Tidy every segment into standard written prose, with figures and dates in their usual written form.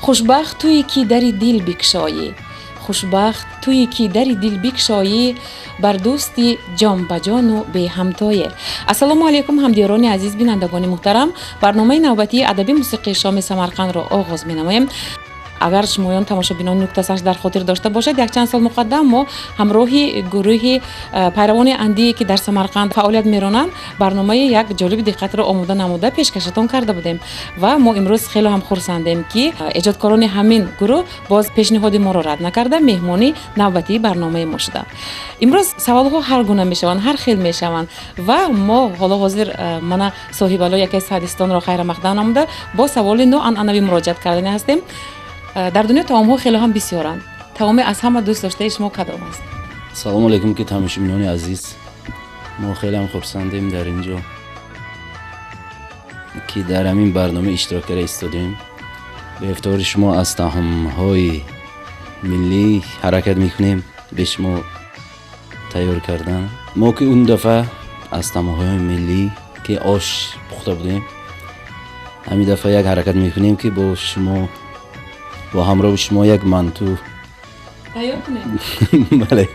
Хушбахт туе ки дари дил бикшоӣ, хушбахт туе ки дари дил бикшоӣ бар дӯсти ҷонбаҷону беҳамтое. Ассалому алайкум, ҳамдиёрони азиз, бинандагони муҳтарам. Барномаи навбатии адаби мусиқии шоми Самарқандро оғоз менамоем. Агар шумоён, тамошобинони нуктасанҷ, дар хотир дошта бошед, якчанд сол муқаддам мо ҳамроҳи гурӯҳи пайравони андие, ки дар Самарқанд фаъолият меронанд, барномаи як ҷолиби диққатро омода намуда пешкашатон карда будем. Ва мо имрӯз хеле ҳам хурсандем, ки эҷодкорони ҳамин гурӯҳ боз пешниҳоди моро рад накарда, меҳмони навбатии барномаи мо шуданд. Имрӯз саволҳо ҳар гуна мешаванд, ҳар хел мешаванд ва мо ҳоло ҳозир мана Соҳибало, яке аз саъдистонро хайрамақдам намуда, бо саволи ноанъанавӣ муроҷиат кардани ҳастем. Дар дунё таомҳо хеле ҳам бисёранд. Таоме аз ҳама дӯст доштаи шумо кадом аст? Салому алейкум, ки тамошобинони азиз. Мо хеле ҳам хурсандем дар ин ҷо, ки дар ҳамин барнома иштирок карда истодем. Ба ифтихори шумо аз таомҳои миллӣ ҳаракат мекунем бе шумо тайёр кардан. Мо ки он дафъа аз таомҳои миллӣ ки ош пухта будем, ҳамин дафъа як ҳаракат мекунем, ки бо шумо, бо ҳамроҳи шумо як манту тайёр кунем. Бале.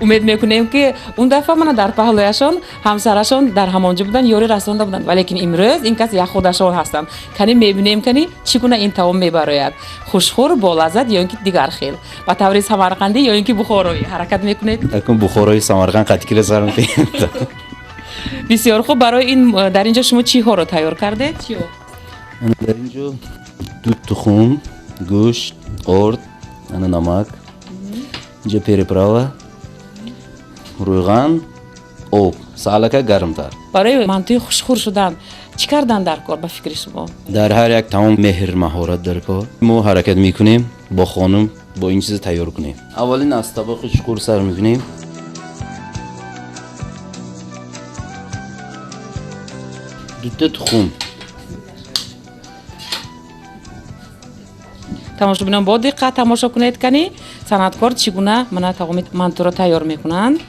Умед мекунем, ки он дафъа мана дар паҳлӯяшон ҳамсарашон дар ҳамон ҷо буданд, ёрӣ расонда буданд, валекин имрӯз ин кас як худашон ҳастанд. Кани мебинем, кани чӣ гуна ин таом мебарояд: хушхӯр, болаззат ё ин ки дигар хел, ба таври самарқандӣ ё ин ки бухороӣ ҳаракат мекунед. Акун бухорои Самарқанд қатикира сар мекунем. Бисёр хуб. Барои ин дар ин ҷо шумо чиҳоро тайёр кардед, чиҳо? Дар ин ҷо ду тухм, гӯшт, орд, ана намак, инҷа приправа, рӯған, об салака гармтар. Барои мантуи хушхӯр шудан чӣ кардан дар кор, ба фикри шумо? Дар ҳар як таом меҳр, маҳорат дар кор. Мо ҳаракат мекунем бо хонум бо ин чиза тайёр кунем. Аввалин аз табақи чуқур сар мекунем. Дута тухм. Тамошобинон, бо диққат тамошо кунед, кани санъаткор чӣ гуна мана таоми мантуро тайёр мекунанд.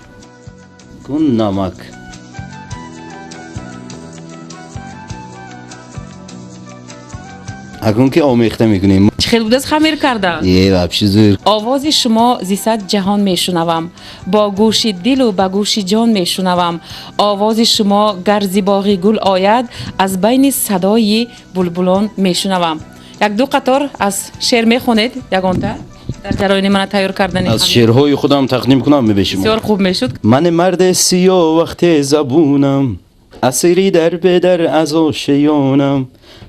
Кун намак. Акун ки омехта мекунем. Чӣ хел будааст хамир кардан? Е, вообще зӯр. Овози шумо зи сад ҷаҳон мешунавам, бо гӯши дилу ба гӯши ҷон мешунавам. Овози шумо гар зи боғи гул ояд, аз байни садои булбулон мешунавам. Як ду қатор аз шеър мехонед ягонта дар ҷараёни мана тайёр кардани? Аз шеърҳои худам тақдим кунам бе шумо? Бисёр хуб мешуд. Ман марди сиёҳ вақте забунам, асири дар бедар аз ошиёнам,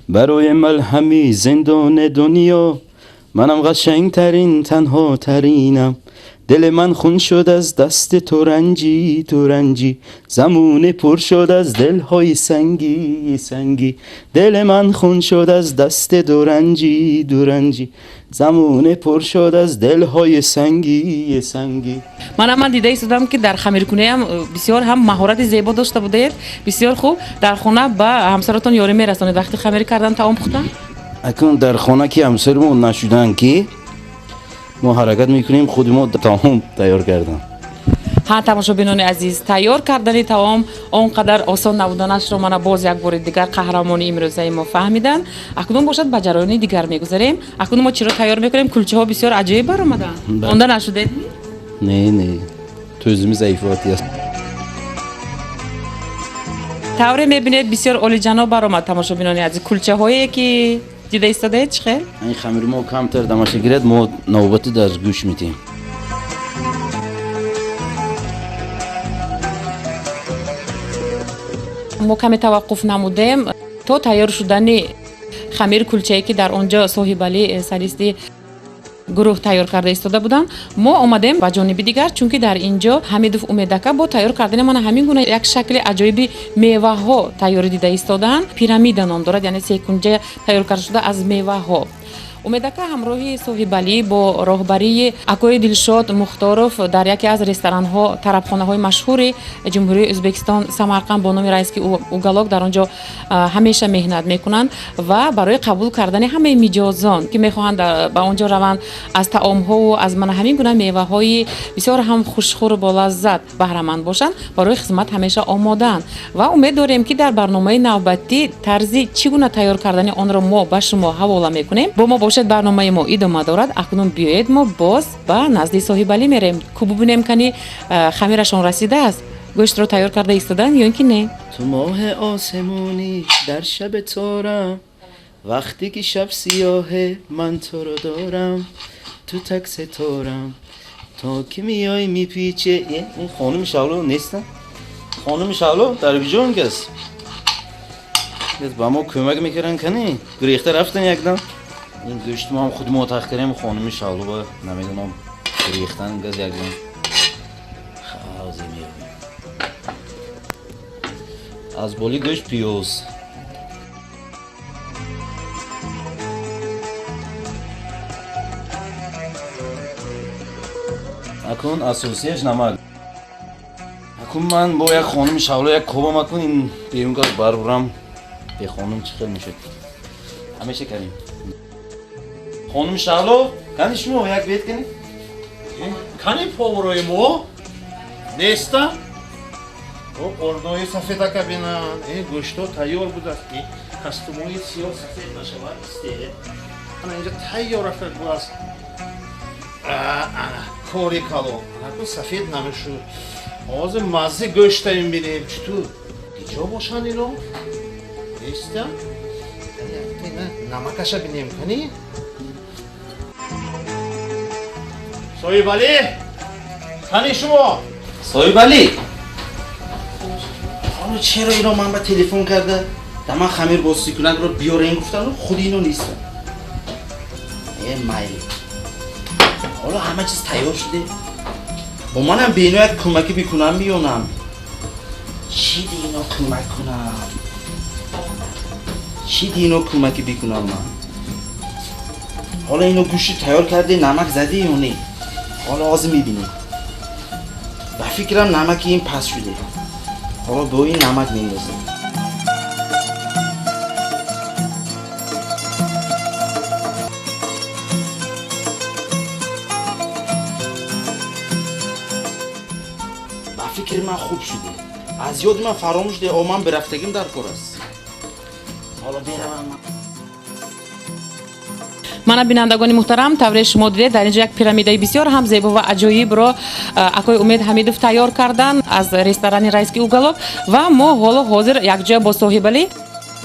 барои малҳами зиндони дунё манам қашангтарин, танҳотаринам. Дили ман хун шуд аз дасти ту ранҷӣ, ту ранҷӣ, замоне пур шуд аз дилҳои сангӣ, сангӣ. Дили ман хун шуд аз дасти дуранҷӣ, дуранҷӣ, замоне пур шуд аз дилҳои сангӣ, сангӣ. Мана ман дида истодам, ки дар хамиркуниам бисёр ҳам маҳорати зебо дошта будед. Бисёр хуб. Дар хона ба ҳамсаратон ёрӣ мерасонед вақти хамир кардан, таом пухтан? Акун дар хона ки ҳамсаримон нашуданд, ки мо ҳаракат мекунем худи мо таом тайёр кардан. Ҳа, тамошобинони азиз, тайёр кардани таом он қадар осон набуданашро мана боз як бори дигар қаҳрамони имрӯзаи мо фаҳмиданд. Акнун бошад, ба ҷараёни дигар мегузарем. Акнун мо чиро тайёр мекунем? Кулчаҳо бисёр аҷоиб баромаданд. Монда нашудед? Не, не, тӯзими заифоти аст. Тавре мебинед, бисёр олиҷаноб баромад. Тамошобинони азиз, кулчаҳое ки дида истодаед, чӣ хел? Ин хамири мо камтар дамаша гирад, мо навбати дар гӯш метиҳем. Мо каме таваққуф намудем то тайёр шудани хамири кулчае, ки дар он ҷо Соҳибалӣ, солисти гурӯҳ, тайёр карда истода буданд. Мо омадем ба ҷониби дигар, чунки дар ин ҷо Ҳамидов Умедака бо тайёр кардани мана ҳамин гуна як шакли аҷоиби меваҳо тайёрӣ дида истодаанд. Пирамида ном дорад, яъне секунҷа тайёр карда шуда аз меваҳо. Умедака ҳамроҳи Соҳибалӣ бо роҳбарии акои Дилшод Мухторов дар яке аз ресторанҳо, тарабхонаҳои машҳури Ҷумҳурии Ӯзбекистон, Самарқанд, бо номи «Райский уголок», дар он ҷо ҳамеша меҳнат мекунанд ва барои қабул кардани ҳамаи миҷозон, ки мехоҳанд ба он ҷо раванд, аз таомҳову аз мана ҳамин гуна меваҳои бисёр ҳам хушхӯру болаззат баҳраманд бошанд, барои хизмат ҳамеша омодаанд. Ва умед дорем, ки дар барномаи навбатӣ тарзи чӣ гуна тайёр кардани онро мо ба шумо ҳавола мекунем. Бо мо бошед. Бошад, барномаи мо идома дорад. Акнун биёед, мо боз ба назди Соҳибалӣ мерем, ку бубинем, кани хамирашон расидааст, гӯштро тайёр карда истоданд ё ин ки не. Ту моҳи осемонӣ дар шаби торам, вақте ки шаб сиёҳе, ман туро дорам, ту так ситорам, то ки меои мепече. Он хонуми Шавло нестан? Хонуми Шавло дар куҷо кас ба мо кӯмак мекунанд? Кани, гурехта рафтан якдам. Ин гӯшт мо ҳам худ мо тах кардем. Хонуми Шавло ба намедонам, гурехтан газ якдам. Хаозе меёбем. Аз боли гӯшт пиёз. Акун асосияш намак. Акун ман бо як хонуми Шавло як кобам, акун ин берун газ барбурам. Бе хонум чӣ хел мешуд? Ҳамеша кардем. Хонуми Шавло, кани шумо як бет кани. Кани поварои мо неста? Ордои сафедака бинан, ин гӯшто тайёр будааст, ки костюмои сиёҳ сафед нашавад. Исте, ана инҷа тайёр рафта будааст. Ана кори калон, анаку сафед намешуд. Ҳозир маззи гӯшта бинем. Чутур киҷо бошанд ино? Неста. Намакаша бинем. Кани, Соҳибалӣ, кани шумо? Соҳибалӣ, ҳоло чаро ино ман ба телефон карда, да ман хамир бозсикунакро биёрен гуфтану худи ино нестам? Э, майли, ҳоло ҳама чиз тайёр шуде, бо манам бе ино як кӯмакӣ бикунам меёнам. Чӣ ди ино кӯмак кунам? Чӣ ди ино кӯмакӣ бикунам ман? Ҳоло ино гӯшти тайёр карде, намак задӣ ё не? Ҳоло ҳозир мебинем. Ба фикрам, намаки ин паст шуде. Ҳоло бо ин намак мендозем. Ба фикри ман, хуб шуде. Аз ёди ман фаромӯш шуде. О, ман бирафтагим дар кор аст. Ҳоло беравам ман. Мана, бинандагони муҳтарам, тавре шумо дидед, дар инҷо як пирамидаи бисёр ҳам зебо ва аҷоибро акои Умед Ҳамидов тайёр кардан аз ресторани «Райский уголок». Ва мо ҳоло ҳозир якҷоя бо Соҳибалӣ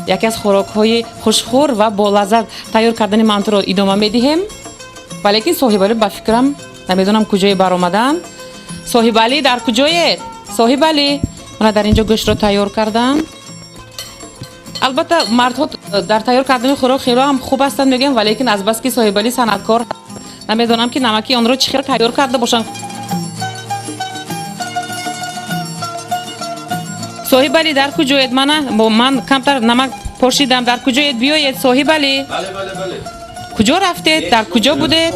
яке аз хӯрокҳои хушхӯр ва болаззат, тайёр кардани мантуро идома медиҳем. Валекин Соҳибалӣ, ба фикрам, намедонам куҷое баромаданд. Соҳибалӣ, дар куҷоед, Соҳибалӣ? Мана дар инҷо гӯштро тайёр карданд. Албатта, мардҳо дар тайёр кардани хӯрок хело ҳам хуб ҳастанд, мегӯям, валекин азбаски Соҳибалӣ санъаткор, намедонам, ки намаки онро чӣ хел тайёр карда бошанд. Соҳибалӣ, дар куҷоед? Мана бо ман камтар намак пошидам. Дар куҷоед? Биёед, Соҳибалӣ. Бале, бале, бале. Куҷо рафтед? Дар куҷо будед?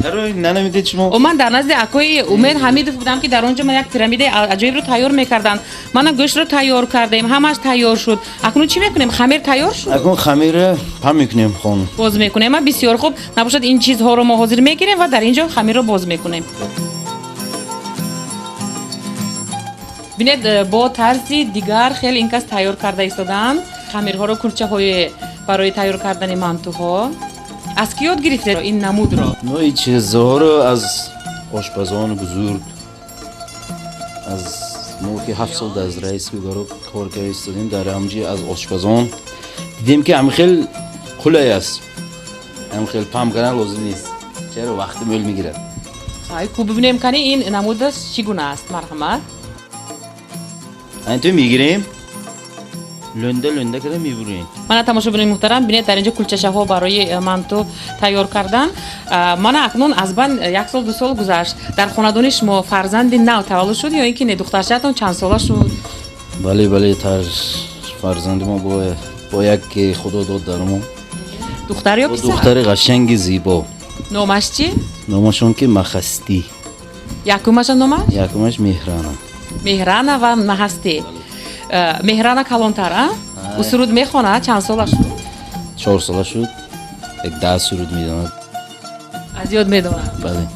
Чаро нанамидед шумо? О, ман дар назди акои Умед Ҳамидов будам, ки дар он ҷо ман як пирамидаи аҷоибро тайёр мекарданд. Мана гӯштро тайёр кардем, ҳамаш тайёр шуд. Акнун чӣ мекунем? Хамир тайёр шуд. Акун хамира пам мекунем, хонум. Боз мекунем, а? Бисёр хуб. Набошад, ин чизҳоро мо ҳозир мегирем ва дар ин ҷо хамирро боз мекунем. Бинед, бо тарзи дигар хеле ин кас тайёр карда истодаанд хамирҳоро, кулчаҳои барои тайёр кардани мантуҳо. Аз кӣ ёд гирифтед ин намудро? Мо ин чизҳоро аз ошпазони бузург, аз мо ки 7 сол дар «Райский уголок» кор карда истодем, дар ҳамҷи аз ошпазон дидем, ки ҳамин хел қулай аст. Ҳамин хел пам кардан лозим нест, чаро вақти мӯл мегирад. Ай, ку бибинем, кани ин намудаш чӣ гуна аст. Марҳамат. Айн то мегирем, лӯнда лӯнда карда мебурем. Мана, тамошобинони муҳтарам, бинед, дар инҷо кулчашаҳо барои манту тайёр кардан. Мана акнун аз байн як сол, 2 сол гузашт. Дар хонадони шумо фарзанди нав таваллуд шуд ё ин ки не? Духтарчаатон чанд сола шуд? Бале, бале, тар фарзанди мо бо як ки худо дод дар мо. Духтар ё бо писар? Духтари қашанги зебо. Номаш чӣ? Номашон ки Махастӣ. Якумаша номаш? Якумаш Меҳрана. Меҳрана ва Маҳастӣ. Меҳрана калонтар, а? Ӯ суруд мехонад? Чанд сола шуд? 4 сола шуд, як 10 суруд медонад. Аз ёд медонад? Бале.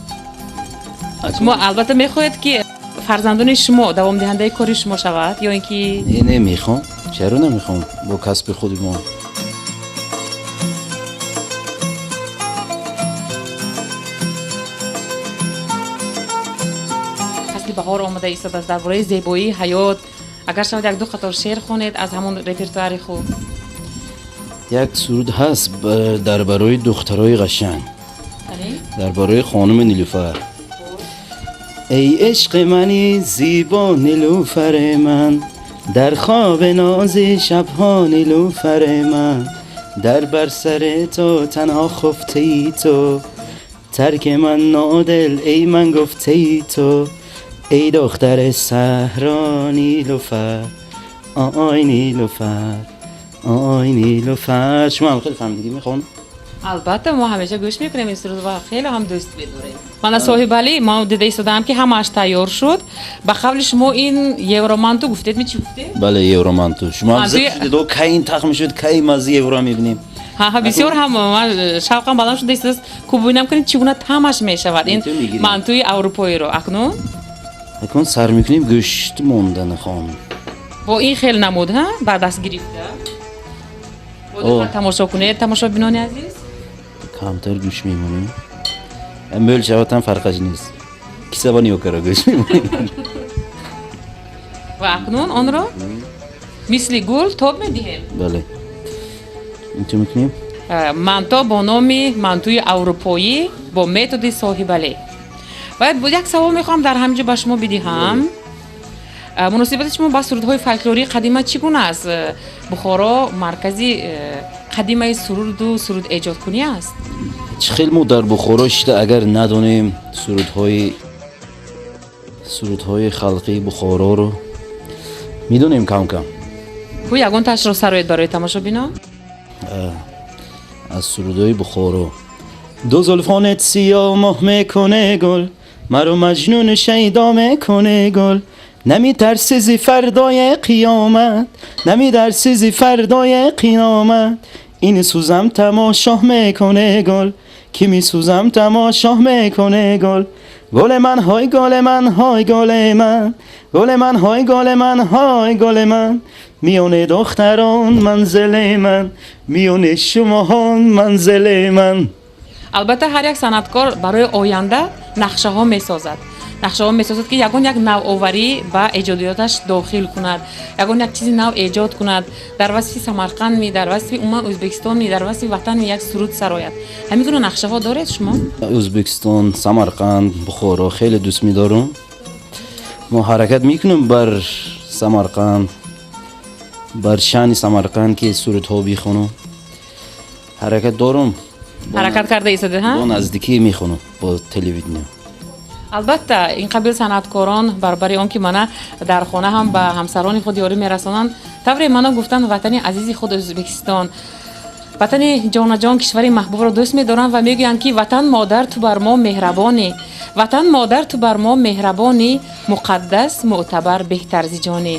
Шумо албатта мехоҳед, ки фарзандони шумо давомдиҳандаи кори шумо шавад ё ин ки? Не, не, мехоҳам, чаро намехоҳам? Бо касби худи мо. Фасли баҳор омада истодааст, дар бораи зебоии ҳаёт агар шавад як ду қатор шеър хонед аз ҳамон репертуари худ. Як суруд ҳаст дар барои духтарои қашанг, дар барои хонуми Нилуфар. Эй ишқи мани зебо Нилуфари ман, дар хоби нози шабҳо Нилуфари ман, дар бар сари ту танҳо хуфтаи ту, тарки ман нодил эй ман гуфтаи ту, эй духтари саҳро Нилуфар, ой Нилуфар, ой Нилуфар. Шумо ҳам хеле фаҳмидагӣ мехонам? Албатта, мо ҳамеша гӯш мекунем ин суруд ва хеле ҳам дӯст медорем. Мана Соҳибалӣ, мо дида истодаам, ки ҳамааш тайёр шуд. Ба қавли шумо ин евроманту гуфтед, ми чӣ гуфтед? Бале, евроманту. Шумо ҳам зид кай ин тахм шуд, кай маззи евро мебинем. Ҳа, бисёр ҳам ман шавқам баланд шуда истодааст, ку бубинам кунед чӣ гуна таъмаш мешавад ин мантуи аврупоиро. Акнун акнун сар мекунем гӯшт мондани хон. Бо ин хел намуд, ҳа, ба даст гирифта. Бо диққат тамошо кунед, тамошобинони азиз. Камтар гӯшт мемонем. Мӯл шавад ҳам фарқаш нест. Кисаба ниёкара гӯшт мемонем. Ва акнун онро мисли гул тоб медиҳем. Бале. Инту мекунем. Манто бо номи мантуи аврупоӣ бо методи Соҳибалӣ. Ва як савол мехоҳам дар ҳамин ҷо ба шумо бидиҳам. Муносибати шумо ба сурудҳои фольклории қадима чӣ гуна аст? Бухоро маркази қадимаи суруду суруд эҷодкунӣ аст. Чӣ хел мо дар Бухоро шида агар надонем сурудҳои халқии Бухороро медонем кам-кам. Ку ягон ташро сароед барои тамошобинон? Аз сурудҳои Бухоро. Ду зулфонат сиёҳ моҳ мекуне гул, маро маҷнуну шайдо мекуне гул, намитарси зи фардои қиёмат, намитарси зи фардои қиёмат, ин сӯзам тамошо мекуне гул, ки месӯзам тамошо мекуне гул, гули ман ҳой гули ман ҳой гули ман, гули ман ҳой гули ман ҳой гули ман, миёни духтарон манзили ман, миёни шумоҳон манзили ман. Албатта ҳар як санъаткор барои оянда нақшаҳо месозад. Нақшаҳо месозад, ки ягон як навоварӣ ба эҷодиёташ дохил кунад, ягон як чизи нав эҷод кунад, дар васфи Самарқандми, дар васфи умуман Ӯзбекистонми, дар васфи ватанми як суруд сарояд. Ҳамин гуна нақшаҳо доред шумо? Ӯзбекистон, Самарқанд, Бухоро хеле дӯст медорам. Мо ҳаракат мекунем бар Самарқанд, бар шаъни Самарқанд ки сурудҳо бихонам. Ҳаракат дорам. Ҳаракат карда истодед, ҳа? Бо наздикӣ мехонам бо телевидение. Албатта ин қабил санъаткорон баробари он ки мана дар хона ҳам ба ҳамсарони худ ёрӣ мерасонанд, тавре мана гуфтанд ватани азизи худ Ӯзбекистон, ватани ҷонаҷон, кишвари маҳбубро дӯст медоранд ва мегӯянд ки ватан модар ту бар мо меҳрабонӣ, ватан модар ту бар мо меҳрабонӣ, муқаддас мӯътабар беҳтар зи ҷонӣ.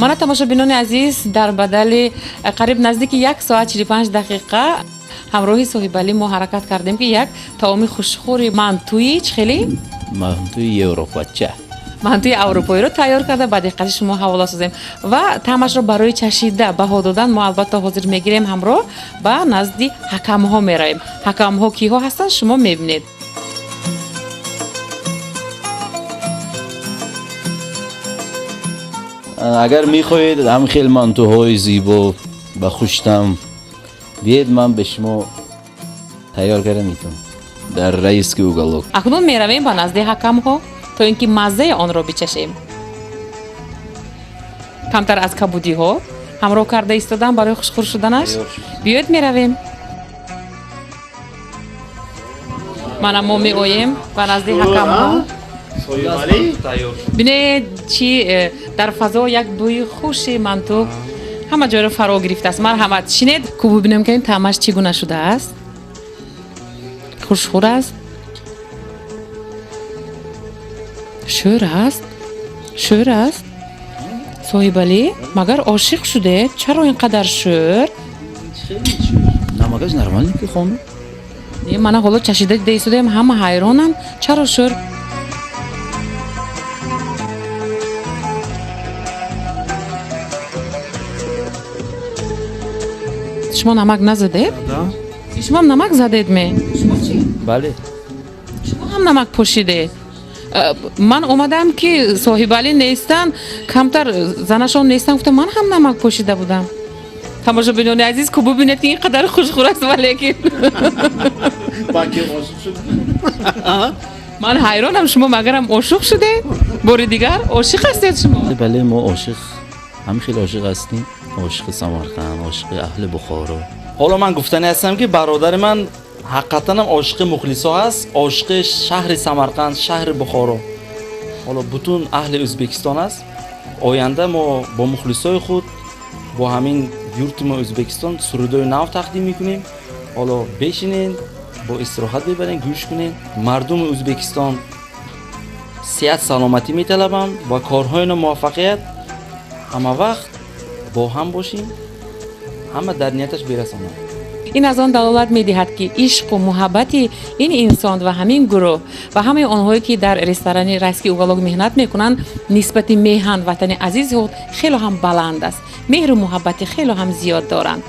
Мана тамошобинони азиз, дар бадали қариб наздики 1 соат 45 дақиқа ҳамроҳи Соҳибалӣ мо ҳаракат кардем, ки як таоми хушхӯри мантуи чӣ хеле? Мантуи европача. Мантуи аврупоиро тайёр карда ба диққати шумо ҳавола созем ва таъмашро барои чашида баҳо додан мо албатта ҳозир мегирем, ҳамроҳ ба назди ҳакамҳо меравем. Ҳакамҳо киҳо ҳастанд шумо мебинед. Агар мехоҳед ҳам хел мантуҳои зебо ба хуштам биед, ман ба шумо тайёр карда метавонам дар райский уголок. Акнун меравем ба назди ҳакамҳо то ин ки маззаи онро бичашем. Камтар аз кабудиҳо ҳамроҳ карда истодам барои хушхӯр шуданаш. Биёед меравем. Мана мо меоем ба назди ҳакамҳо. Бинед чи дар фазо як бӯи хуши манту ҳама ҷойро фаро гирифтааст. Марҳамат, шинед, ку бубинем ки таъмаш чӣ гуна шудааст. Хушхӯр аст. Шӯр аст, шӯр аст. Соҳибалӣ, магар ошиқ шудед? Чаро ин қадар шӯр? Намакаш нормально ки, хонум. Не, мана ҳоло чашида дида истодаем, ҳама ҳайронанд, чаро шӯр? Шумо намак назадед? Шумоам намак задед ме? Шумо чӣ? Бале. Шумо ҳам намак пошидед? Ман омадам, ки соҳибалӣ нестанд, камтар занашон нестанд, гуфтам, ман ҳам намак пошида будам. Тамошобинони азиз, ку бубинед, ки ин қадар хушхӯр аст, валекин Баки ошиқ шуд. Ман ҳайронам, шумо магарам ошиқ шудед? Бори дигар ошиқ ҳастед шумо? Бале, мо ошиқ, ҳам хеле ошиқ ҳастем, ошиқи Самарқанд, ошиқи аҳли Бухоро. Ҳоло ман гуфтанӣ ҳастам, ки бародари ман ҳақиқатан ҳам ошиқи мухлисо ҳаст, ошиқи шаҳри Самарқанд, шаҳри Бухоро, ҳоло бутун аҳли Ӯзбекистон аст. Оянда мо бо мухлисои худ, бо ҳамин юрти мо Ӯзбекистон сурудои нав тақдим мекунем. Ҳоло бешинен, бо истироҳат бибарен, гӯш кунен. Мардуми Ӯзбекистон сиҳат саломатӣ металабам ва корҳои муваффақият. Ҳама вақт бо ҳам бошем, ҳама дар нияташ бирасонад. Ин аз он далолат медиҳад, ки ишқу муҳаббати ин инсон ва ҳамин гурӯҳ ва ҳамаи онҳое, ки дар ресторани «Райский уголок» меҳнат мекунанд, нисбати меҳан, ватани азизи худ хело ҳам баланд аст, меҳру муҳаббати хело ҳам зиёд доранд.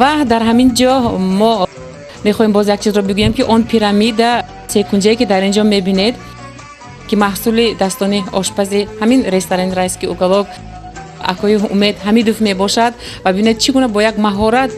Ва дар ҳамин ҷо мо мехоҳем боз як чизро бигӯем, ки он пирамида секунҷае, ки дар ин ҷо мебинед, ки маҳсули дастони ошпази ҳамин ресторани «Райский уголок» акои Умед Ҳамидов мебошад. Ва бинед, чӣ гуна бо як маҳорат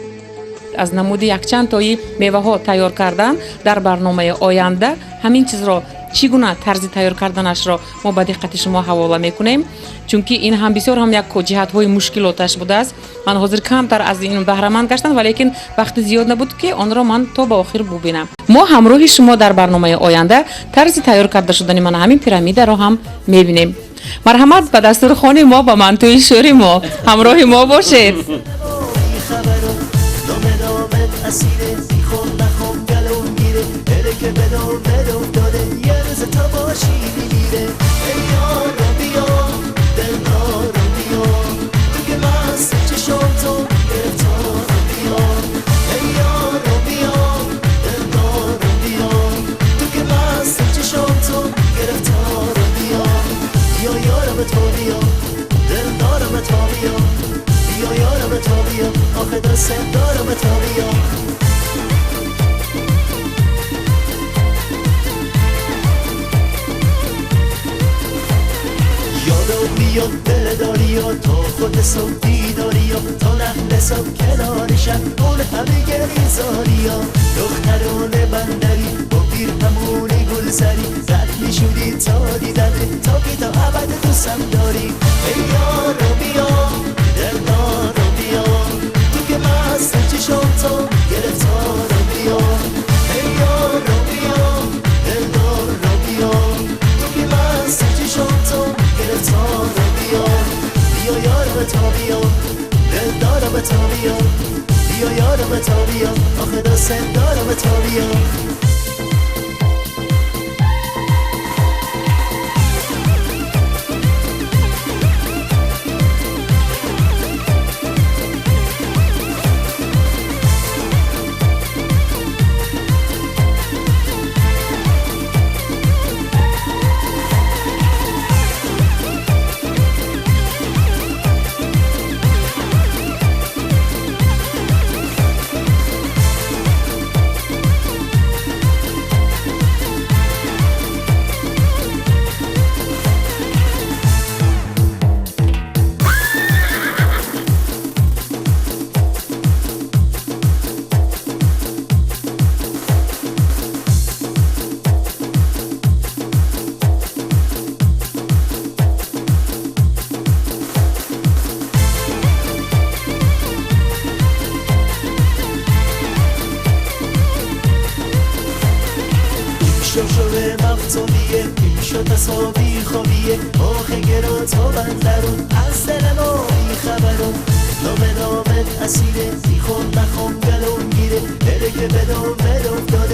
аз намуди якчанд тои меваҳо тайёр кардан. Дар барномаи оянда ҳамин чизро, чӣ гуна тарзи тайёр карданашро мо ба диққати шумо ҳавола мекунем, чунки ин ҳам бисёр ҳам як ҷиҳатҳои мушкилоташ будааст. Ман ҳозир камтар аз ин баҳраманд гаштам, валекин вақти зиёд набуд, ки онро ман то ба охир бубинам. Мо ҳамроҳи шумо дар барномаи оянда тарзи тайёр карда шудани мана ҳамин пирамидаро ҳам мебинем. Марҳамат, ба дастурхони мо, ба мантӯи шӯри мо ҳамроҳи мо бошед. اسیره بیخون نخون گلوم گیره، دله که بدون بدون داده، یه روز تا باشی میمیره. ای یارو بیا، دلدارو بیا، تو که مست چشم تو گرفتارو بیا. ای یارو بیا، دلدارو بیا، تو که مست چشم تو گرفتارو بیا. بیا یارم تو بیا، دلدارم تو بیا، بیا یارم تو بیا، آخه دست دارم تو بیا. یادم بیاد دل داری و تا خود صبح دیداری و تا نخل صبح کنار شب اون همه گریزاری و دخترون بندری با پیر همون گل سری رد میشودی تا دیدنه، تا که تا ابد دوستم داری. ای یارو بیا، دلدارو بیا، تو که مست چشم تو گرفتارو بیا. ای یارو بیا، دلدارو بیا، تو که مست چشم تو گرفتارو بیا. بیا یارم تا بیا، دلدارم تا بیا، بیا یارم تا بیا، آخه دست دارم تا بیا. تصابی خوابیه آخه گرا تا بندرون از دل ما بیخبرون نام نامت اسیره بیخون نخون گلوم گیره دله که بدون بدون.